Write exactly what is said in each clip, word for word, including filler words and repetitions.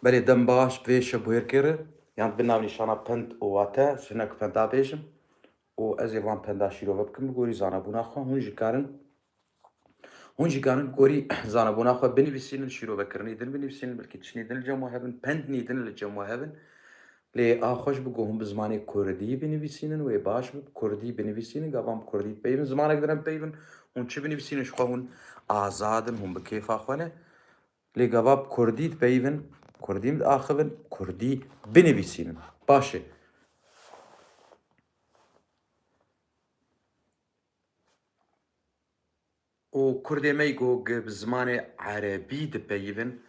Belê dem baş vê şebûyêrkê re, yan bi navnîşana pend û wate, ji hinek penda bêjim û ez ê van penda şîrove bikim bi gorî zanebûna xwe. Hûn jî karin, hûn jî karin gorî zanebûna xwe binivîsînin, şîrovekirinî din binivîsînin, belkî tiştî din li cem we hebin, pendnî din li cem we hebin. Lê a xweş bi ku hûn bi zimanê kurdî binivîsînin, wê baş bi kurdî binivîsînin, gavan bi kurdî dipeyivin, zimanek din em peyivin, hûn çi binivîsînin ji xwe hûn azad in, hûn bi kêfa xwe ne. Lê gava bi kurdî dipeyivin, kurdî diaxivin, kurdî binivîsînin. Baş e. Û kurdê me yî ku bi zimanê erebî dipeyivin,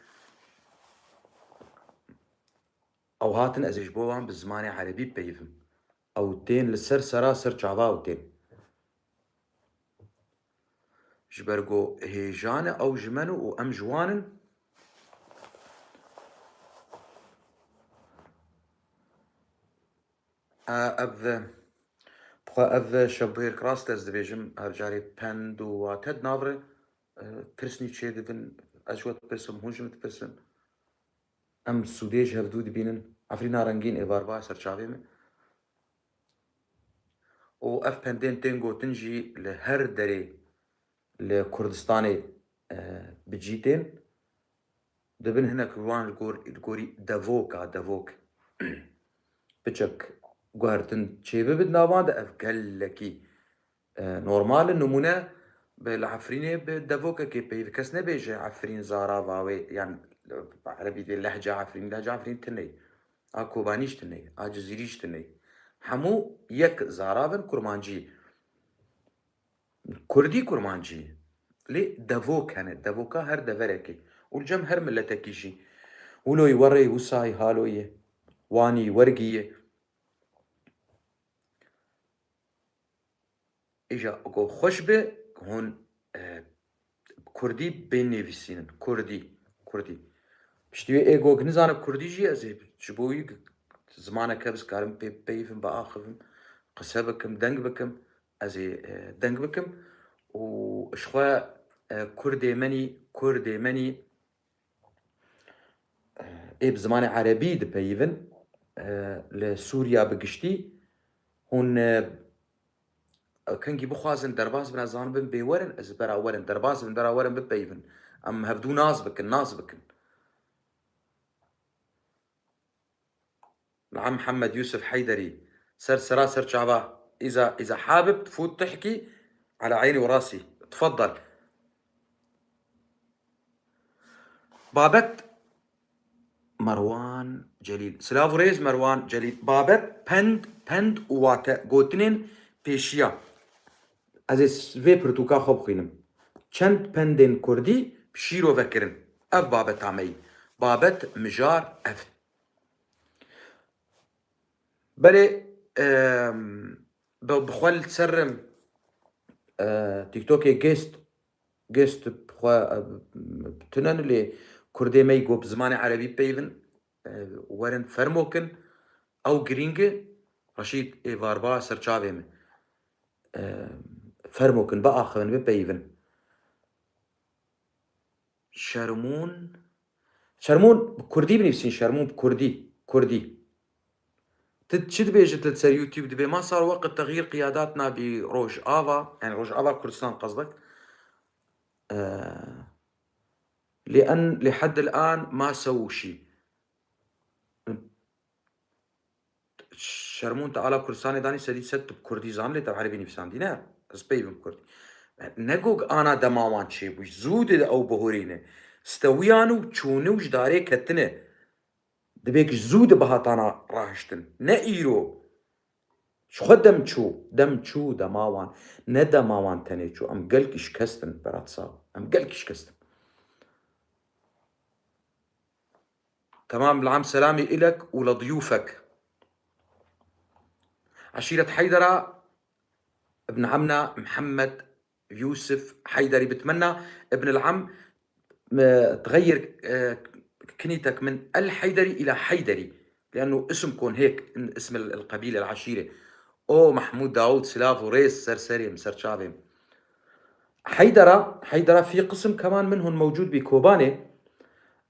ew hatin ez ê ji bo wan bi zimanê erebî bipeyivim. Ew tên li ser sera ser çava ew tên. Ji ber ku hêja ne ew ji me ne û em ji wan in. E, ev, bi xwe ev şebûyêrk rast ez dibêjim, her carê pend û wate di nav re, e, pirsnî çêdibin, ez ji we dipirsim, hûn ji min dipirsin. Em sûdê ji hevdû dibînin. Efrîna rengîn êvarba ser çavê me. Û ev pendên tên gotin jî li her derê li Kurdistanê, e, bi cî tên. Dibin hinek wan li gor-, li gorî devoka, devok. Piçek guhertin çêbibe di nav wan de ev gelekî, e, normal e. Nimûne bi li Efrînê bi devokekê peyv kes nebêje Efrîn zara vawê, yan erebî dê lehca Efrîn, lehca Efrîn tune ye. A Kobanî jî tune ye, a Cizîrî jî tune ye. Hemû yek zarav in, kurmancî. Kurdî kurmancî ye. Lê devok hene. Devoka her deverekê. Û li cem her miletekî jî. Wilo yî werê, wisa yî halo ye. Wanî, wergî ye. Îja ku xweş be, hûn, e, kurdî binivîsînin. Kurdî. Kurdî. Piştî wê ê ku nizane kurdî jî ez ê ji bo wî zimaneke ez karim pê bipeyivim, biaxivim, qise bikim, deng bikim. Ez ê, e, deng bikim û ji xwe, e, kurdê menî, kurdê menî, e, ê bi zimanê erebî dipeyivin, e, li Sûriya bi giştî, hûn, e, kengî bixwazin derbas bin, ez zanibim bê werin, ez bera werin, derbas bin, bera werin bipeyivin. Em hevdû nas bikin, nas bikin. Li Em Mihemed Yûsif Heyderî, ser sera ser çava, îza, îza habib tfût tihkî ala eynî û rasî. Tfeddel. Babet Merwan Celîl. Silav û rêz Merwan Celîl. Babet pend, pend û wate gotinên pêşiya. Ez ê s-, vê pirtûka xwe bixwînim. Çend pendên kurdî bi şîrove kirin. Ev babeta me yî. Babet mijar ev. Belê, em, bi, bi xwe li ser, e, TikTokê guest, guest bi xwe, e, tune ne lê kurdê me yî ku bi zimanê erebî peyivin, e, werin fermo kin. Ew girîng e. Reşîd êvarba ser çavê min. E, fermo kin, biaxivin, bipeyivin. Şermûn. Şermûn bi kurdî binivîsîn, Şermûn bi kurdî. Kurdî. Tu çi dibêjî, tu li ser YouTube dibê, ma sar waqt texyîr qiyadatna bi Rojava, yani Rojava Kurdistan qesdek. E, لأن لحد الآن ما سووا شي. Şermûn te ala Kurdistanê danî sedî sed tu bi kurdî zan lê te bi erebî nivîsandî ne. Ez peyvim kurdî. Ne gog ana dema wan çêbû. Zû de ew bihurîne. Stewiyan û çûne û ji darê ketine. Dibê ki zû de bihatana rahiştin. Ne îro. Ji xwe dem çû. Dem çû dema wan. Ne dema wan tenê çû. Em gelkî şikestin Berat Saw. Em gelkî şikestin. تمام العم، سلامي إلك ولضيوفك. عشيرة حيدرة، ابن عمنا محمد يوسف حيدري، بتمنى ابن العم، م-، تغير، آه، كنيتك من الحيدري إلى حيدري، لأنه اسمكم هيك، اسم ال-، القبيلة، العشيرة. أو محمود داوود، سلاف وريس، سرسري، مسرشافي. حيدرة، حيدرة في قسم كمان منهم موجود بكوباني.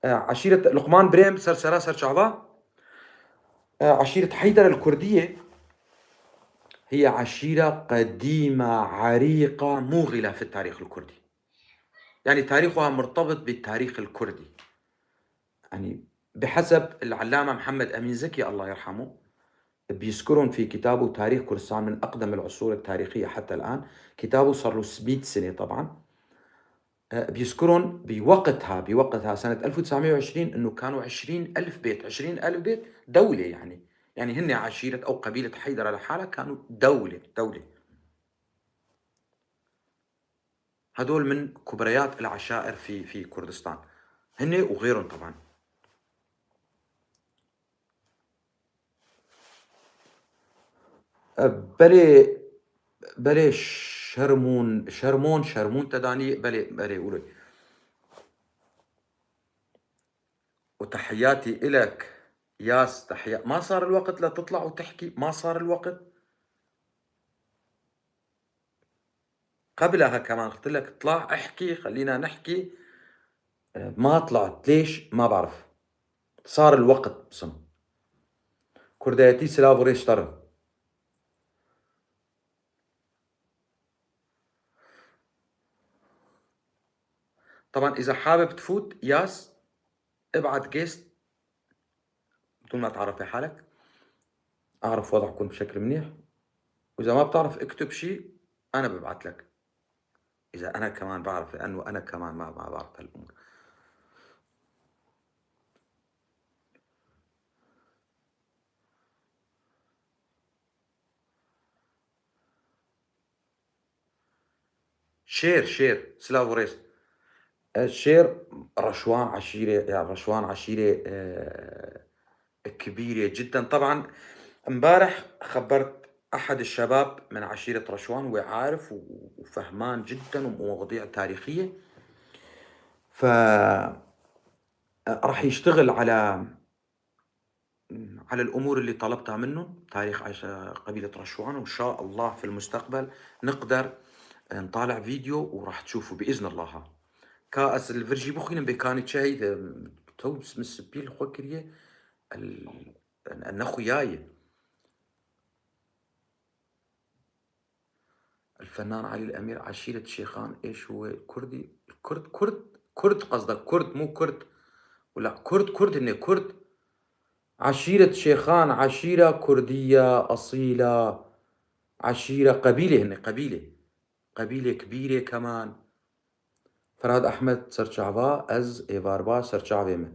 E, eşîret Luqman Brêm ser sera ser çava. E, eşîret Heyder el Kurdiye hiye eşîre qedîme, erîqa, mûxîle fi tarîx el Kurdî. Yani tarîxuha murtabit bi tarîx el Kurdî. Yani biheseb el-Allame Muhammed Emîn Zekî, Allah yerhamu, بيذكرون في كتابه تاريخ كردستان من أقدم العصور التاريخية حتى الآن، كتابه صار له سبعمية سنة طبعًا. آه، بيذكرون بوقتها، بوقتها سنة ألف وتسعمية وعشرين إنه كانوا عشرين ألف بيت، عشرين ألف بيت دولة يعني. يعني هن عشيرة أو قبيلة حيدرة لحالها كانوا دولة، دولة. هدول من كبريات العشائر في، في كردستان. هن وغيرهم طبعًا. أه، بلي، بلي شرمون، شرمون، شرمون تداني، بلي، بلي قولي. وتحياتي إلك ياس، تحيا-، ما صار الوقت لتطلع وتحكي، ما صار الوقت. قبلها كمان قلت لك: "اطلع احكي، خلينا نحكي". آه، ما طلعت. ليش؟ ما بعرف. صار الوقت بسم. Kurdayetî silav û rêz ji te re. طبعًا إذا حابب تفوت ياس، ابعت guest بدون ما تعرف بحالك، أعرف وضعكم بشكل منيح، وإذا ما بتعرف اكتب شي أنا ببعت لك. إذا أنا كمان بعرف، لأنه أنا كمان ما، ما بعرف هالأمور. Şêr, Şêr, silav û rêz. E, Şêr, Reşwan eşîrê, ya Reşwan eşîrê, e, kbîrê cidden. Teban, embareh xebert ehad şebab min eşîret Reşwan, wê arif û, û fehman cidden û mewadi'a tarîxiye. Fe, e, rah yiştixil ala على الأمور اللي طلبتها منه، تاريخ عش-، قبيلة رشوان، وإن شاء الله في المستقبل نقدر نطالع فيديو وراح تشوفوا بإذن الله. Ka ez li vir jî bixwînim, bê kanî çi heyde, tew min spî li xwe kiriye, el-, nexuyaye. الفنان علي الأمير، عشيرة شيخان، إيش هو كردي؟ كرد، كرد، كرد قصدك، كرد، مو كرد. ولا كرد، كرد هني كرد. عشيرة شيخان، عشيرة كردية أصيلة. عشيرة، قبيلة هني، قبيلة. قبيلة كبيرة كمان. فرهاد أحمد، سەرچاڤە، ez êvar baş سەرچاڤێ me.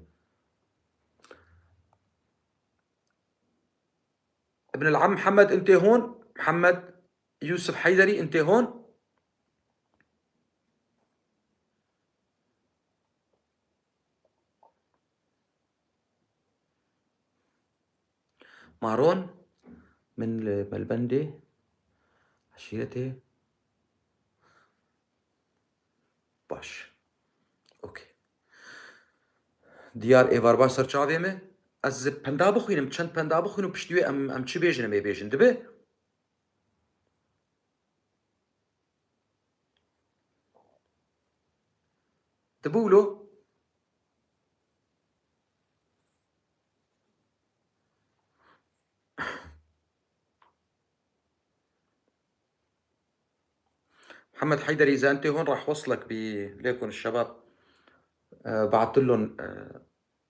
ابن العم محمد، أنت هون؟ محمد يوسف حيدري، أنت هون؟ مارون، من ل-، مەلبەندێ عشیرەتێ. باش. اوكي. Diyar êvar baş سەرچاڤێ me. Ez penda bixwînim, çend penda bixwînim, piştî wê em, em çi bêjin, em ê bêjin. Dibe? Dibe wilo. محمد حيدري، إذا أنت هون راح وصلك ب-، ليكن الشباب، آه، بعت لهم، آه،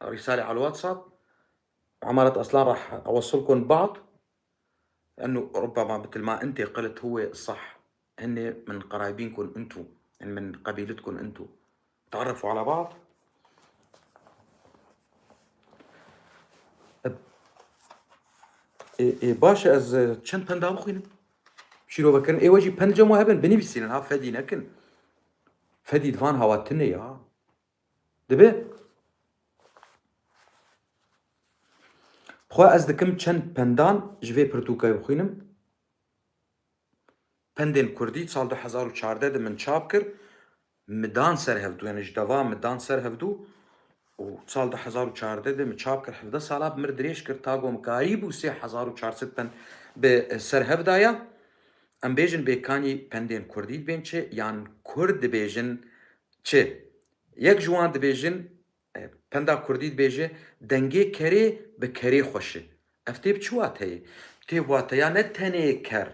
رسالة على الواتساب. عمارة أصلان راح أوصلكم ببعض، لأنه ربما مثل ما أنت قلت هو صح، هن من قرايبينكم أنتو، يعني من قبيلتكم أنتو. تعرفوا على بعض. Ê, ê, baş e, ez, e, çend penda bixwînim. Şîrove kirin. Ê we jî pend cem we hebin, binivîsînin ha, fedî nekin. Fedî di van hawa tune ya. Dibe? Xwe ez dikim çend pendan ji vê pirtûkê bixwînim. Pendên Kurdî sal du hezar û çardeh de min çap kir. Min dan ser hevdû, yani ji deva min dan ser hevdû û sal du hezar û çardeh de min çap kir, hevdeh sala bi mir dirêj kir, ta ku min karîbû sê hezar û çar sed pend bi ser hev daya. Em bêjin bêkanî pendên Kurdî dibên çi, yan Kurd dibêjin çi? Yek ji wan dibêjin E, penda kurdî dibêje, dengê kerê bi kerê xweş e. Ev tê bi çi wateyê? Tê bi wateya ne tenê ker.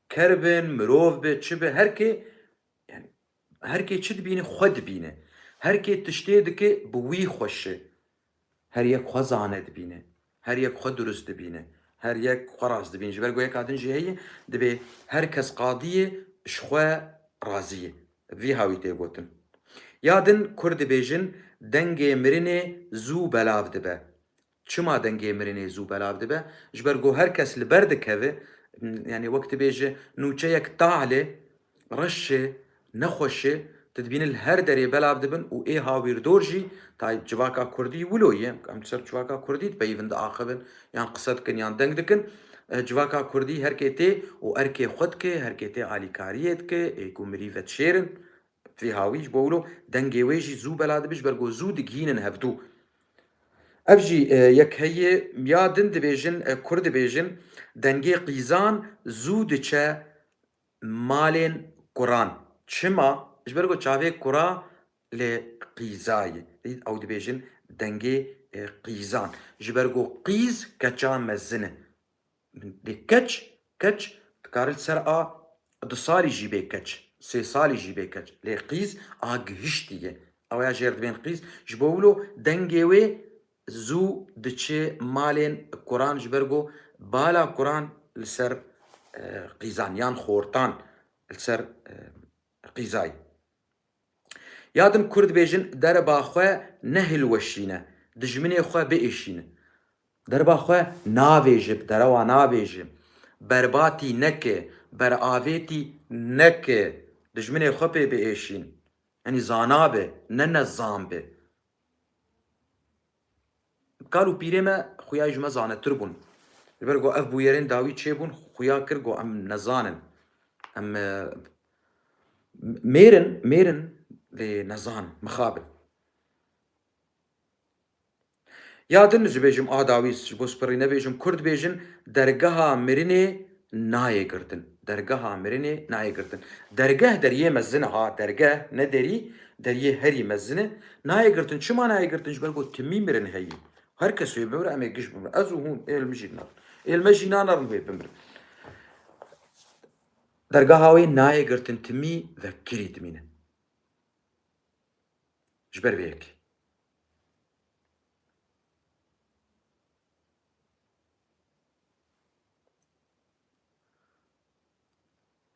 Ker bin, mirov bi, çi bi, her kê, yani, her kê çi dibîne, xwe dibîne. Her kê tiştê dike, bi wî xweş e. Her yek xwe zane dibîne. Her yek xwe durust dibîne. Her yek xwe rast dibîne. Ji ber ku yeka din jî heye, dibê her kes qadî ye, ji xwe razî ye. Vî hawî tê gotin. Ya din Kurd dibêjin, dengê mirinê zû belav dibe. Çima dengê mirinê zû belav dibe? Ji ber ku her kes li ber dikeve, yani wek dibêje nûçeyek tal e, reş e, nexweş e, tu dibînî li her derê belav dibin û ê hawîrdor jî, tay civaka kurdî wilo ye, em li ser civaka kurdî dipeyivin, diaxivin, yan qise dikin, yan deng dikin. E, civaka kurdî herkê tê û erkê xwe dike, herkê tê alîkariyê dike, ê ku mirî vedişêrin. Vî hawî ji bo wilo dengê wê jî zû bela dibe, ji ber ku zû digihînin hevdû. Ev jî, e, yek heye, ya din dibêjin, e, Kurd dibêjin, dengê qîzan zû diçe malên kuran. Çima? Ji ber ku çavê kura lê qîza ye. Ew dibêjin dengê, e, qîzan. Ji ber ku qîz keça mezin e. Lê keç, keç dikare li ser a du salî jî bê keç, sê salî jî bê keç. Lê qîz a gihiştî ye. Ew ya jêr dibên qîz. Ji bo wilo dengê wê zû diçe malên kuran, ji ber ku bala kuran li ser, e, qîzan yan xortan li ser, e, qîzayî. Ya din Kurd dibêjin, derba xwe nehilweşîne, dijminê xwe biêşîne. Derba xwe navêje, bi derewa navêje. Berbatî neke, beravêtî neke, dijminê xwe pê biêşîn. Yanî zana be, ne nezan be. Kal û pîrê me xuya ji me zanetir bûn. Ji ber ku ev bûyerên dawî çêbûn, xuya kir ku em nezan in. Em, e, mêr in, mêr in, lê nezan, mixab in. Ya din ji bêjim a dawî, ji bo spirî nebêjim, Kurd bêjin, dergeha mirinê nayê girtin. Dergeha mirinê nayê girtin. Dergeh deriyê mezin e ha, dergeh ne derî, deriyê herî mezin e. Nayê girtin. Çima nayê girtin? Ji ber ku timî mirin heyî. Her kes wê bimire, em ê giş bimire. Ez û hûn, ê li min jî narin. Ê li me jî nanerin wê bimire. Dergeha wê nayê girtin, timî vekirî dimîne. Ji ber vê yekê.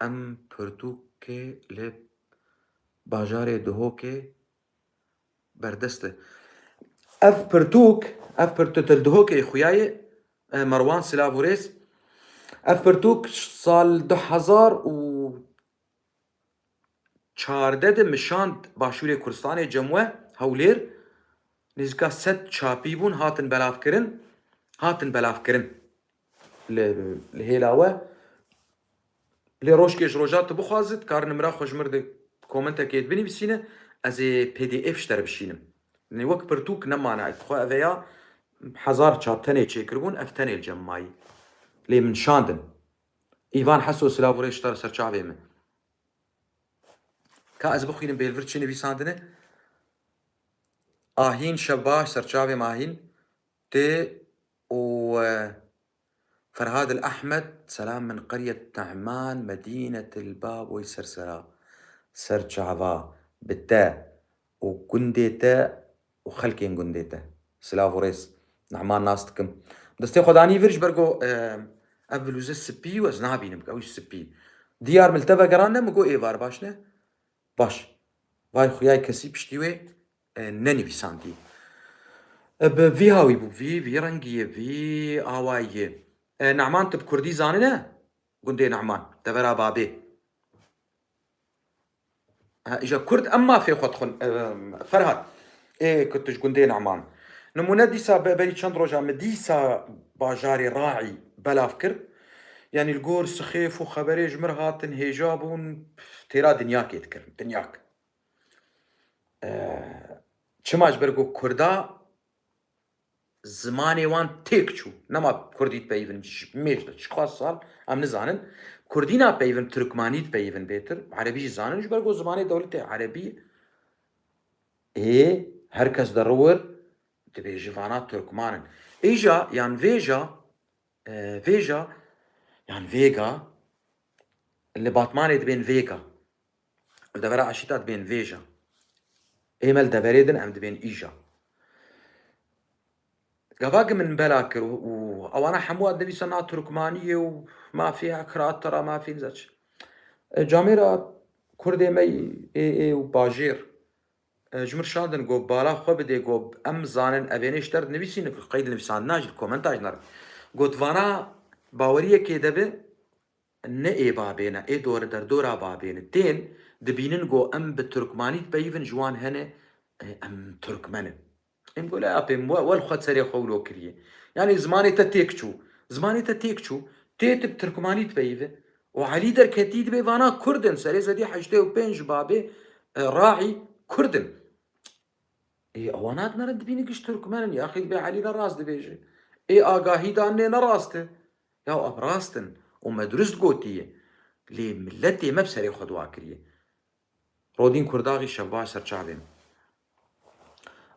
Em pirtûkê li bajarê Duhokê berdest e. Ev pirtûk, ev pirtûk li Duhokê xuya ye, e, Merwan, silav û rêz. Ev pirtûk sal du hezar û çardeh de mişand Başûrê Kurdistanê, Cemwe, Hewlêr, nêzîka sed çapî bûn, hatin belavkirin, hatin belavkirin li, li hêla we. Lê rojkê ji roja tu bixwazit, karin nimra xwe ji mir di komentekê binivîsîne, ez ê P D F ji te re bişînim. Nê wek pirtûk nemane, xwe ev ya hezar çap tenê çêkiribûn, ev tenê li cem mayî. Lê min şandin. Îvan Heso, silav û rêz ji te re, ser çavê min. Ka ez bixwînim bê li vir çi nivîsandine? Ahîn, şev baş, serçavê Mahîn. Tê û, e, Ferhad el Ahmed, selam min qeryet Nehman, Medînet el Baboy Sersera. Serçava bi te û gundê te û xelkên gundê te. Silav û rêz. Nehman nas dikim. Destê xwe danî vir ji ber ku, e, ev bilûze spî û ez nabînim, ew jî spî. Diyar, min li te vegerande, min got êvar baş ne? Baş. Vay xuyay kesî piştî wê, e, nenivîsandî. E, bi vî hawî bû, vî, vî rengî ye, vî awayî ye. E, Nehman, tu bi kurdî zanine? Gundê Nehman, devera babê. Ha, îja Kurd em mafê xwe dixwin, e, Ferhat. Ê ku tu ji gundê Nehman. Nimûne dîsa be-, berî çend roja min dîsa bajarê Raî belav kir. Yanî li gor sixêf û xeberê ji mir hatin hêja bûn, têra dinyakê dikirin. Dinyak. E, çima ji ber ku Kurda zimanê wan têk çû. Nema kurdî dipeyivin, ji mêj de çiqas sal, em nizanin. Kurdî napeyivin, tirkmanî dipeyivin bêtir. Erebî jî zanin, ji ber ku zimanê dewletê erebî ye. Ê, Her kes deriwir dibêje vana Tirkman in. Îja yan vêja, e, vêja yan vêga, li Batmanê dibên vêga. Li devera Aşîta dibên vêja. Ê me li deverê din em dibên îja. Gava ku min bela kir û, û ewana hemû ad nivîsa na Tirkmaniyê û mafê hekratara mafê nizam çi. E, camêra Kurdê me yê ê, ê û bajêr, e, ji min şandin, got, bala xwe bidê, got, em zanin, evênê ji te re dinivîsînin, qeyd nivîsandina jî, komenta jî nare. Got, vana baweriyekê de bi, ne ê babê ne, ê dor derdora babê ne. Tên dibînin, got, em bi Tirkmanî dipeyivin, ji wan hene, e, em Tirkmen in. Em got, la apê, we, we li xwe serê xwe wilo kiriye. Yanî zimanê te têk çû. Zimanê te têk çû. Tê tu bi Tirkmanî dipeyive. Û Elî Derketî dibê vana Kurd in. Serê sedî heştê û pênc ji babê, e, rahî Kurd in. Ê, ewana dinere dibîne giş Tirkmen in. Yaxî dibê Elî ne rast dibêje. Ê, agahî dan nê ne rast e. Ya ev rast in. Û me dirust gotiye. Lê miletê me bi serê xwe dua kiriye. Rodîn Kurdaxî, şevbaş ser çavên.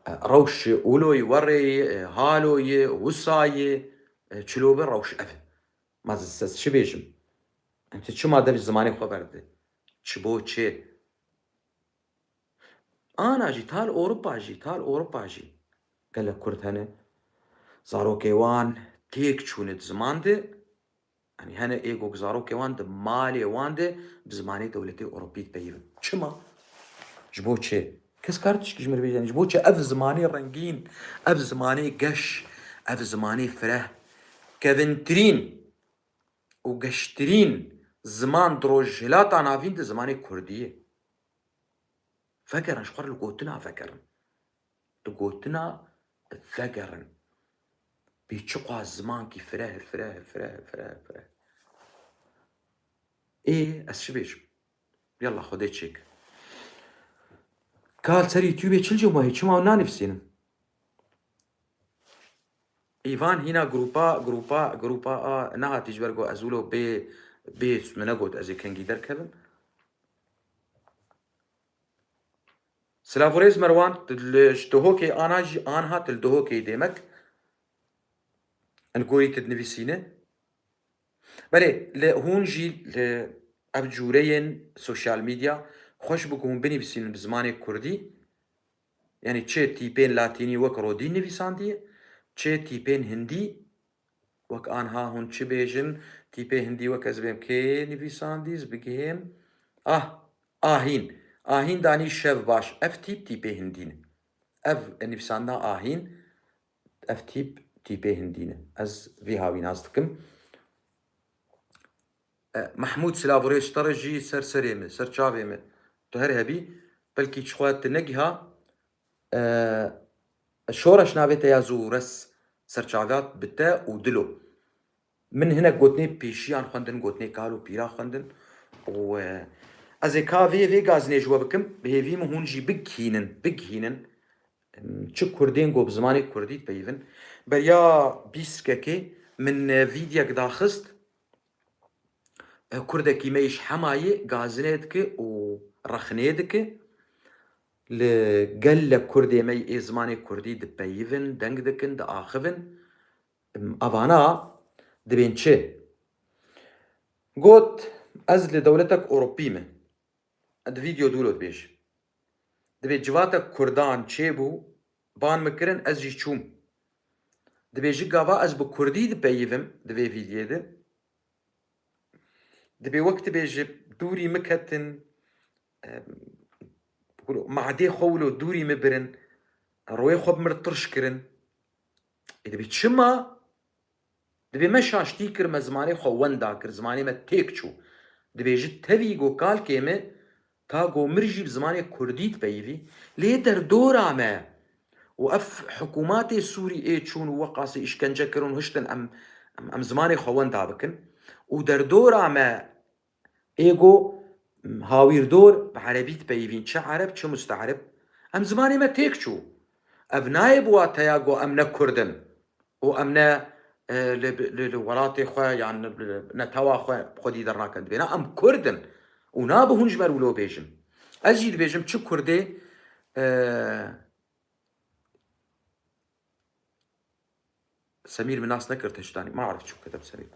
E, rewş ûlo yê werê yê, e, halo yê, wisa yê, e, çilo bi rewş ev e. Ma ez, ez çi bêjim? Em tu çima dev ji zimanê xwe berde? Çi bo çê? Ana jî, tal Ewropa jî, tal Ewropa jî gelek Kurd hene. Zarokê wan têk çûne di ziman de, Yanî hene ê ku zarokê wan di malê wan de bi zimanê dewletê Ewropî dipeyivin. Çima? Ji bo çi? Kes kar tişkî ji min re bêje, yanî ji bo çi ev zimanê rengîn, ev zimanê geş, ev zimanê fireh, kevintirîn û geştirîn ziman di Rojhilata Navîn de zimanê Kurdî ye. Vegerin, ji xwe re li gotina vegerin. Li gotina vegerin. Bê çiqas zimankî fireh, fireh, fireh, fireh, fireh. Ê, ez çi bêjim? Yallah, Xwedê çêk. Ka li ser YouTubeê çil cem wahî, çima nanivîsînin? Îvan hîna grupa, grupa, grupa a nehatî ji ber ku ez wilo bê, bê min negot ez ê kengî derkevim. Silav û rêz Merwan, tu li, ji Duhokê ana jî, anha tu li Duhokê demek. Li gorî tu dinivîsîne. Belê, li hûn jî li ev cûreyên sosyal medya xweş bû ku hûn binivîsînin bi zimanê kurdî. Yanî çi tîpên latînî wek Rodîn nivîsandiye, çi tîpên hindî, wek anha hûn çi bêjin, tîpê hindî wek ez bêm kê nivîsandî, ez bigihêm. Ah, Ahîn. Ahîn danî şev baş. Ev tîp tîpê hindî ne. Ev nivîsandina Ahîn, ev tîp tîpê hindî ne. Ez vî hawî nas dikim. E, Mehmûd, silav û rêz ji te re jî, ser serê min, ser çavê min. Tu her hebî, belkî ji xwe tu negiha, e, şoreş navê te ya zû res ser çavat bi te û dilo. Min hinek gotinê pêşiyan xwendin, gotinê kal û pîra xwendin û, e, ez ê ka vê, vê gazinê ji we bikim, bi hêvî min hûn jî bigihînin, bigihînin. Çi Kurdên ku bi zimanê Kurdî dipeyivin. Beriya bîst kekê min, e, vîdyek daxist. E, Kurdekî me yî ji Hemayê gazinê dike û rexnê dike. Li gelek Kurdê me yî ê zimanê Kurdî dipeyivin, deng dikin, diaxivin. Evana dibên çi? Got, ez li dewletek Ewropî me. Di vîdeo dûlo dibêje. Dibê civatek Kurdan çêbû, ban min kirin, ez jî çûm. Dibê ji gava ez bi Kurdî dipeyivim di vê vîdiyê de. Dibê wek dibêje dûrî min ketin, em, madê xwe wilo dûrî min birin, royê xwe bi min re tirş kirin. Ê dibê çima? Dibê me şaştî kir, me zimanê xwe wenda kir, zimanê me têk çû. Dibê ji tevî go kalkê me, ta go mir jî bi zimanê kurdî dipeyivî. Lê derdora me û ev hikûmatê Sûrî ê çûn û weqasî îşkence kirin û hiştin em, em, em zimanê xwe wenda bikin. Û derdora me ê go, hawîrdor bi erebî dipeyivîn, çi ereb, çi musteereb. Em zimanê me têk çû. Ev nayê bi wateya go em ne kurd in û em ne, e, li, li, li welatê xwe yan li, li netewa xwe xwedî dernakin. Dibê na em kurd in û nabe hûn ji me re wilo bêjin. Ez jî dibêjim çi kurdê, e, Semîr min nas nekir Teştanî. Ma arif çû keteb Semîr.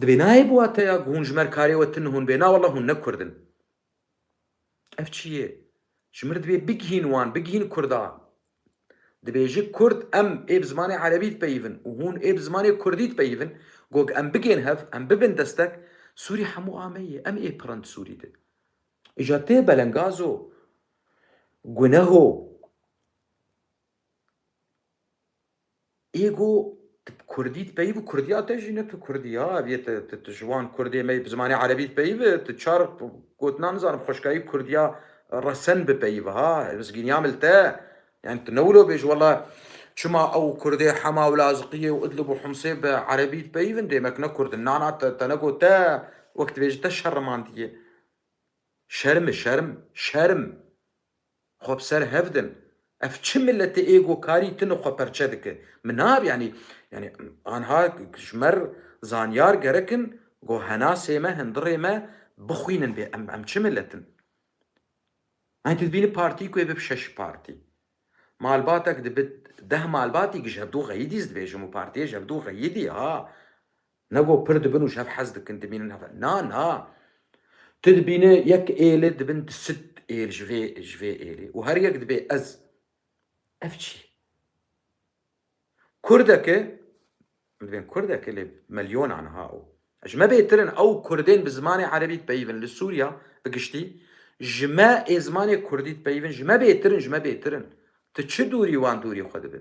Dibê nayê bi wateya ku hûn ji me re karê we tune hûn bê. Na wele hûn ne Kurd in. Ev çi ye? Ji mir dibê bigihîn wan, bigihîn Kurda. Dibêje Kurd em ê bi zimanê Erebî dipeyivin û hûn ê bi zimanê Kurdî dipeyivin. Got em bigên hev, em bibin destek. Sûrî hemû a me ye. Em ê pirin Sûrî de. Îja tê belengazo. Guneho. Ê go tu bi Kurdî dipeyiv û Kurdiya te jî ne tu Kurdî ha. Ev yê tu, tu, tu ji wan Kurdê me bi zimanê Erebî dipeyiv, tu çar gotina nizanim xweşkayî Kurdiya resen bipeyiv ha. Mizgîniya mil te. Yani tu ne wilo bêj wela çima ew Kurdê Hema û Laziqiyê û Idlib û Humsê bi Erebî dipeyivin, dêmek ne Kurd in. Na, na, te, te negot te, wek dibêjî te şermandiyê. Şerm e, şerm, şerm. Xwe bi ser hev din. Ev çi miletê ê ku karî tune xwe perçe dike? Min nab, yanî, yanî anha ji me re zanyar gerek in, ku henasê me, hundirê me bixwînin bê em, em çi milet in? Yanî tu dibînî partî ku ê bibe şeş partî. Malbatek dibe deh malbatî, ji hevdû xeyidî ez dibêjim û partiyê ji hevdû xeyidî ha. Ne go pir dibin û ji hev hez dikin, dimînin hev. Na, na. Tu dibîne yek êlê dibin di sed êl ji vê, ji vê êlê. Û her yek dibê ez. Ev çi? Kurdeke, dibên Kurdeke lê melyonan ha o. Ji me bêtir in ew Kurdên bi zimanê Erebî dipeyivin li Sûriya bi giştî. Ji me ê zimanê Kurdî dipeyivin, ji me bêtir in, ji me bêtir in. Tu çi dûrî wan dûrî xwe dibe?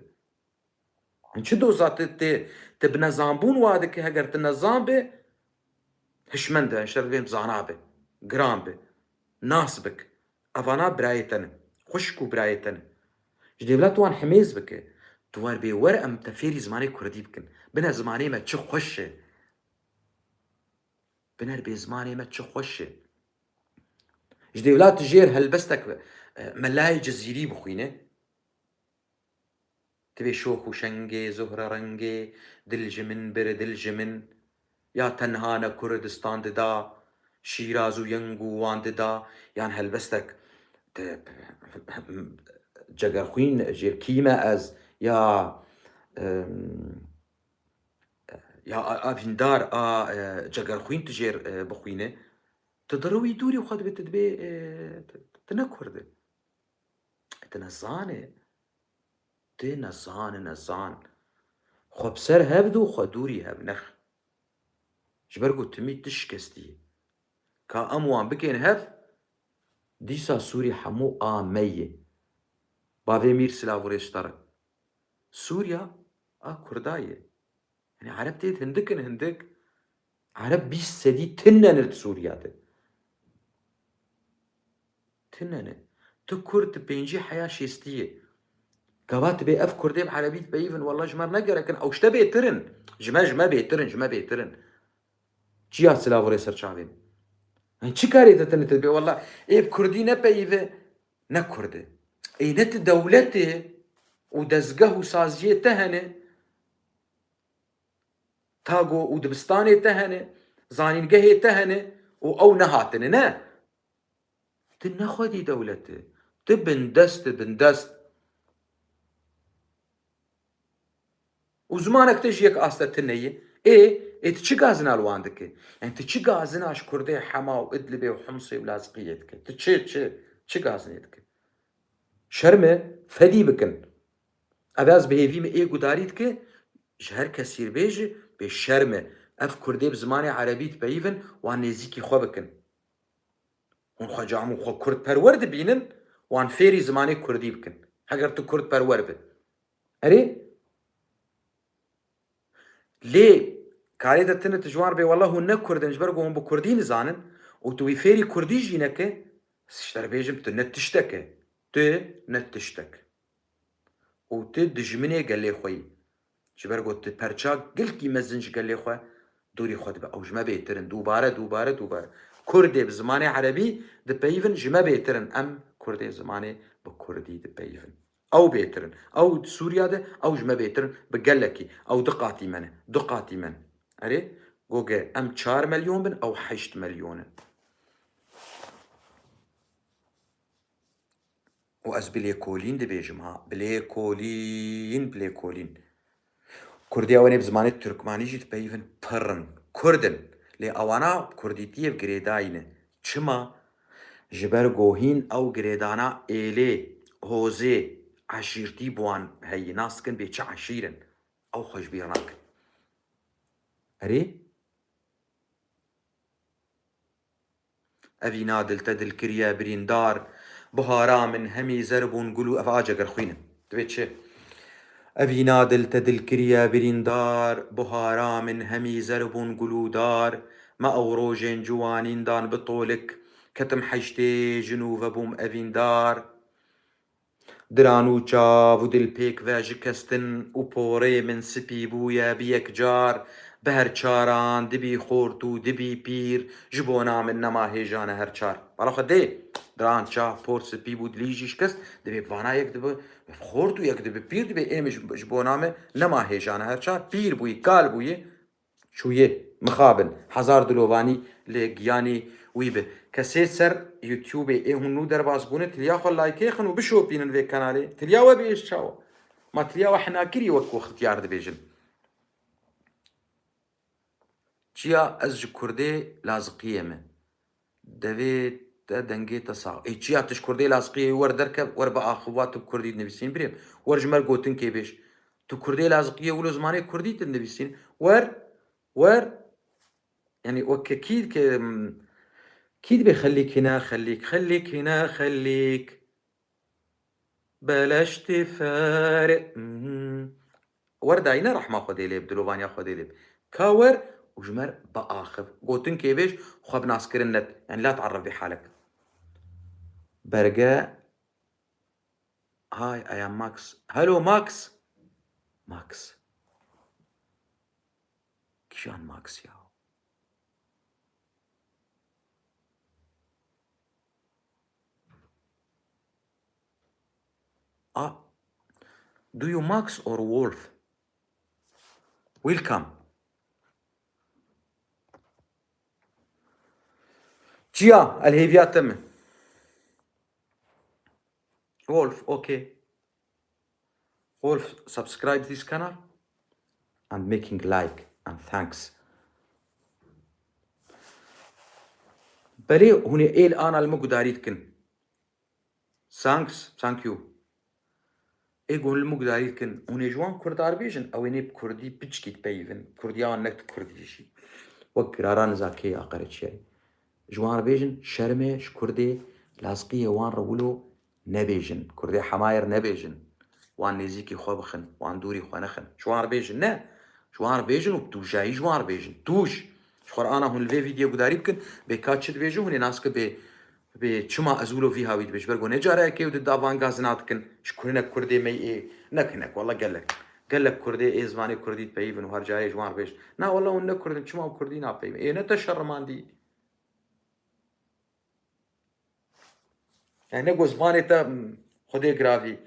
Çi doza tu tê, tu bi nezanbûn wa dike, heger tu nezan be, hişmend e, şer dibên zana be, giran be, nas bik. Evana birayê te ne, xwişk û birayê te ne. Ji dêvla tu wan himêz bike, tu wer bê wer em te fêrî zimanê kurdî bikin. Bine zimanê me çi xweş e. Biner bê zimanê me çi xweş e. Ji dêvla tu jêr helbestek, e, melayê Cizîrî bixwîne. Divê şox û şengê, zuhre rengê, dil ji min bir, dil ji min. Ya tenha ne Kurdistan dida, Şîraz û Yeng û wan dida, yan helbestek, te, Cegerxwîn, jêr kî me ez, ya, em, ya a, a vîndar a, e, Cegerxwîn tu jêr, e, bixwîne, tu diriwî dûrî xwe dibê, tu dibê, e, tu, tu ne Kurd e. Tu nezan e. Tu nezan e, nezan. Xwe bi ser hev de û xwe dûrî hev nex. Ji ber ku timî tu şikestî yî. Ka em wan bikên hev, dîsa Sûrî hemû a me ye. Bavê Mîr silav û rêz ji te re. Sûriya a Kurda ye. Yani Ereb tê hindik in hindik. Ereb bîst sedî tune ne di Sûriya de. Tune ne. Tu Kurd di pêncî heya şêstî yê. Gava tu bê ev Kurdê bi Erebî dipeyivin, wela ji me re ne gerek in. Ew ji te bêtir in. Ji me, ji me bêtir in, ji me bêtir in. Çiya silav û rê ser çavê me. Yani çi karê te tune te bê, wela ê bi Kurdî ne peyive, ne Kurd e. Ê ne tu dewletê û dezgeh û saziyê te hene, tago û dibistanê te hene, zanîngehê te hene û ew nehatine, ne? Tu ne xwedî dewlet e. Tu bindest e, bindest. Û zimanek te ji yek asta tune ye. Ê, ê tu çi gazina li wan dike? Yani tu çi gazina ji Kurdê Hema û Idlibê û Humsê û Laziqiyê dike? Tu çi, çi, çi gazinê dike? Şerm e, fedî bikin. Ev ez bi hêvî me ê gudarî dike, ji her kesî re bêje, bê şerm e. Ev Kurdê bi zimanê Erebî dipeyivin, wan nêzîkî xwe bikin. Hûn xwe camû xwe Kurd perwer dibînin, wan fêrî zimanê Kurdî bikin. Heger tu Kurd perwer be. Erê? Lê karê de tune tu ji wan re bê, wela hûn ne Kurd in, ji ber ku hûn bi Kurdî nizanin û tu wî fêrî Kurdî jî neke, ji te re bêjim tu ne tiştek e. Tu ne tiştek. Û tu dijminê gelê xwe yî. Ji ber ku tu perça gelkî mezin ji gelê xwe dûrî xwe dibe. Ew ji me bêtir in. Dubare, dubare, dubare. Kurdê bi zimanê Erebî dipeyivin, ji me bêtir in. Em Kurdê zimanê bi Kurdî dipeyivin. Ew bêtir in. Ew di Sûriya de, ew ji me bêtir in bi gelekî. Ew du qatî me ne. Du qatî me ne. Erê, goge em çar milyon bin, ew heşt milyon in. Û ez bi lêkolîn dibêjim ha. Bi lêkolîn, bi lêkolîn. Kurdî ew ê bi zimanê Tirkmanî jî dipeyivin, pir in. Kurd in. Lê ewana bi kurdîtiyê bi girêdayî ne. Çima? Ji ber ku hîn ew girêdana êlê, hozê, eşîrtî bi wan heyî. Nas dikin bê çi eşîr in. Ew xwe ji bîr nakin. Erê? Evîna dil te dil kiriye birîndar, buhara min hemî zer bûn gul û ev a cegerxwîn in. Divê çi? Evîna dil te dil kiriye birîndar, buhara min hemî zer bûn gul û dar, me ew rojên ciwanîn dan bi tolik, ketim heştê jin û vebûm evîndar. Diran û çav û dil pêk ve jikestin û porê min spî bûye bi yek car, bi her çaran dibî xort û dibî pîr, ji bona min nema hêjan e her çar. Bala xwe dê, diran, çav, por, spî bû, dilî jî şikest, dibê bi vana yek dibi xort û yek dibi pîr, dibê ê min ji, ji bona min nema hêjan e her çar, pîr bûyî, kal bûyî. Çûyê, mixabin, hezar dilovanî li giyanî wî bi. Kesê ser YouTubeê ê hûn nû derbas bûne, tiliya xwe likeê xin û bişopînin vê kanalê. Tiliya we bihêş çawa? Ma tiliya we hina kirî wek ku xitiyar dibêjin. Çiya ez ji Kurdê Laziqiyê me. Devê te dengê te sax. Ê çiya tu ji Kurdê Laziqiyê wer derkev, wer biaxiv, wa tu bi Kurdî dinivîsîn birêm. Wer ji me re gotinkê bêj. Tu Kurdê Laziqiyê wilo zimanê Kurdî tu dinivîsîn. Wer, wer. Yani weke kî ke, kî dibê xelîk hîna xelîk, xelîk hîna xelîk. Beleş tê ferê. Hmm. Wer dayîne rehma Xwedê lê bi, dilovaniya Xwedê lê bi. Ka wer û ji me re biaxiv. Gotinkê bêj, xwe bi naskirin net. Yani la te'errif bi halek. Berge. Hi, I am Max. Hello, Max. Max. Kîjan Max ya? A, do you Max or Wolf? Welcome. Çiya, el hêviya te min. Wolf, okay. Wolf, subscribe this channel and making like and thanks. Belê hûn ê êl ana li min gudarî dikin. Thanks, thank you. Ê ku hûn li min gudarî dikin, hûn ê ji wan kurdarbêjin, ew ê nê bi kurdî piçkî dipeyivin. Kurdiya wan nek di kurdî jî. Wek girara nizakê ya qereçiyayê. Ji wan re bêjin, şerm e ji Kurdê Lazqiyê wan re wilo nebêjin. Kurdê Hemayê re nebêjin. Wan nêzîkî xwe bixin, wan dûrî xwe nexin. Ji wan re bêjin, ne. Ji wan re bêjin û bi tûjayî ji wan re bêjin. Tûj. Ji xwe re ana hûn li vê vîdyoyê gudarî bikin, bê ka çi dibêje, hûn ê nas bikin bê, bê çima ez wilo vî hawî dibêjim. Ber ku ne cara yekê ew di davan gazina dikin, ji ku hinek Kurdê me yê, nek hinek, wela gelek. Gelek Kurdê ê zimanê Kurdî dipeyivin û her carê ji wan re bêjin. Na wela hûn ne Kurd in, çima hûn Kurdî napeyivin? Ê ne te şermandî. Yani ne ku zimanê te, m, Xwedê giravî.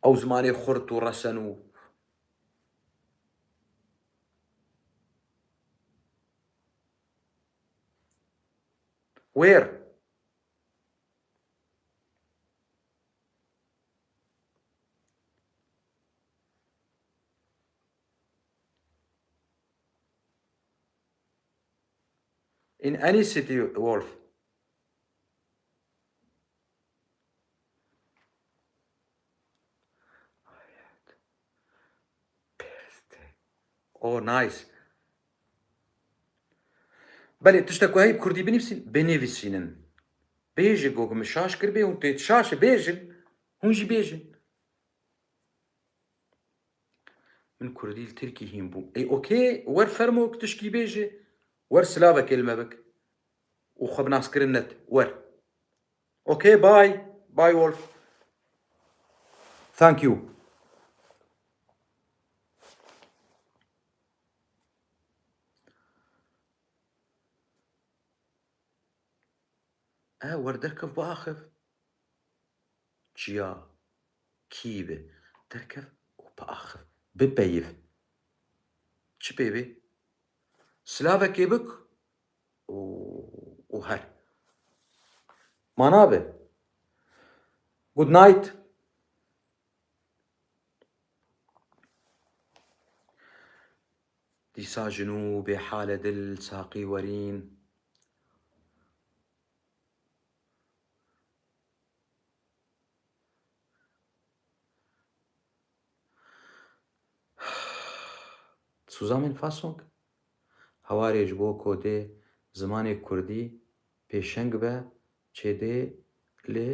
Ew zimanê xurt û resen û wêr. In any city, Wolf. Oh, nice. Belê, tiştek ku heyî bi kurdî binivîsîn, binivîsînin. Bêje ku min şaş kiribê û tê şaş e, bêjin. Hûn jî bêjin. Min kurdî li tirkî hîn bû. Ey, okey, wer fermo tişkî bêje. Wer silavekê li me bik. Û xwe bi naskirin net. Wer. Okey, bye. Bye, Wolf. Thank you. E, wer derkev biaxiv. Çiya, kî be, derkev û biaxiv. Bipeyiv. Çi pê bê? Silavekê bik û, û her. Mana be. Good night. Îsa ji nû bê hale dil saqî werîn. Zusammenfassung, hewarê ji bo ku dê zimanê kurdî pêşeng be, çê dê li,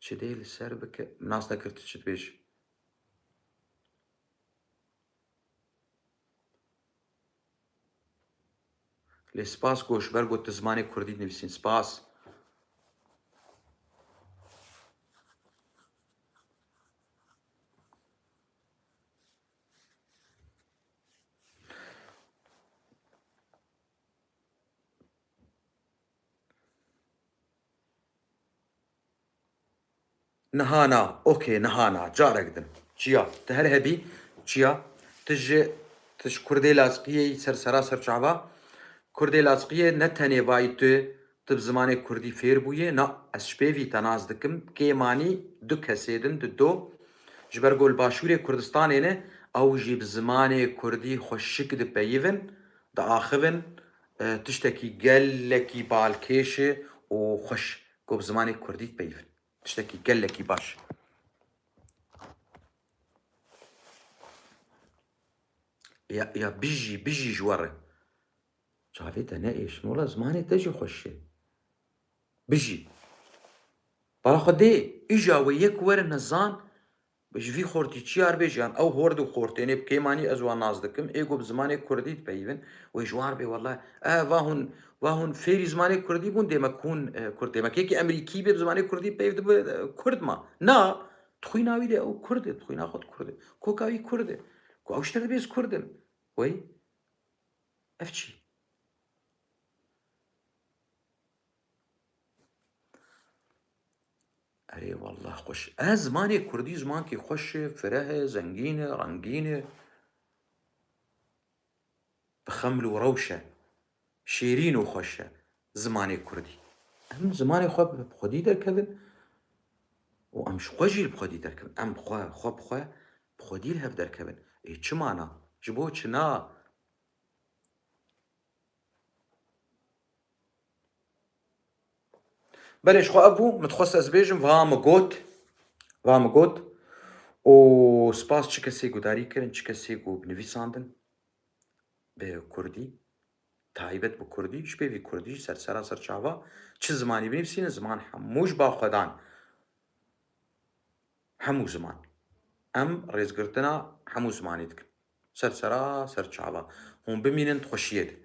çi dê li ser bike, nas nekir tu çi dibêjî. Lê spas ku ji ber ku tu zimanê kurdî dinivîsîn. Spas. Niha na, okey, niha na, carek din. Çiya, tu her hebî, çiya, tu ji, tu ji kurdê Lazqiyê yî ser sera ser çava. Kurdê Lazqiyê ne tenê vayî tu, tu bi zimanê kurdî fêr bûyê, na, ez ji pêvî te nas dikim, kêmanî du kesê din, di do, ji ber ku li başûrê Kurdistanê ne, ew jî bi zimanê kurdî xweşik dipeyivin, diaxivin, e, tiştekî gelekî balkêş e û xweş ku bi zimanê kurdî dipeyivin. Tiştekî gelekî baş. Ya, ya bijî, bijî ji we re. Çavê te neêşin, wela zimanê te jî xweş e. Bijî. Bala xwe dê, îja wê yek were nezan, ji vî xortî çiyar bê jiyan, ew hord û xortênê bi kêmanî ez wan nas dikim, ê ku bi zimanê kurdî dipeyivin, wê ji wan bê, wela, e, va hûn, va hûn fêrî zimanê kurdî bûn, dêmek hûn, e, kurd, dêmek yekî Emerîkî bê bi zimanê kurdî peyv dibe, e, kurd ma. Na, di xwîna wî de ew kurd e, di xwîna xwe de kurd e. Koka wî kurd e. Ku ew ji te dibê ez kurd im. Wey, ev çi? Erê, wallah xweş. Ez zimanê kurdî, zimankî xweş e, fireh e, zengîn e, rengîn e. Bi xeml û rewş e. Şêrîn û xweş e zimanê kurdî. Em zimanê xwe bi xwedî derkevin û em ji xwe jî li bi xwedî derkevin. Em bi xwe, xwe bi xwe, bi xwedî li hev derkevin. Ê çi mana? Ji bo çi na? Belê, ji xwe ev bû, min dixwest ez bêjim, va min got, va min got, û spas çi kesê gudarî kirin, çi kesê ku binivîsandin bi kurdî, taybet bi kurdî, ji pêvî kurdî, ji ser sera ser çava, çi zimanî binivîsînin, ziman hemû ji ba xwe dan. Hemû ziman. Em rêzgirtina hemû zimanê dikin. Ser sera, ser çava. Hûn bimînin di xweşiyê de.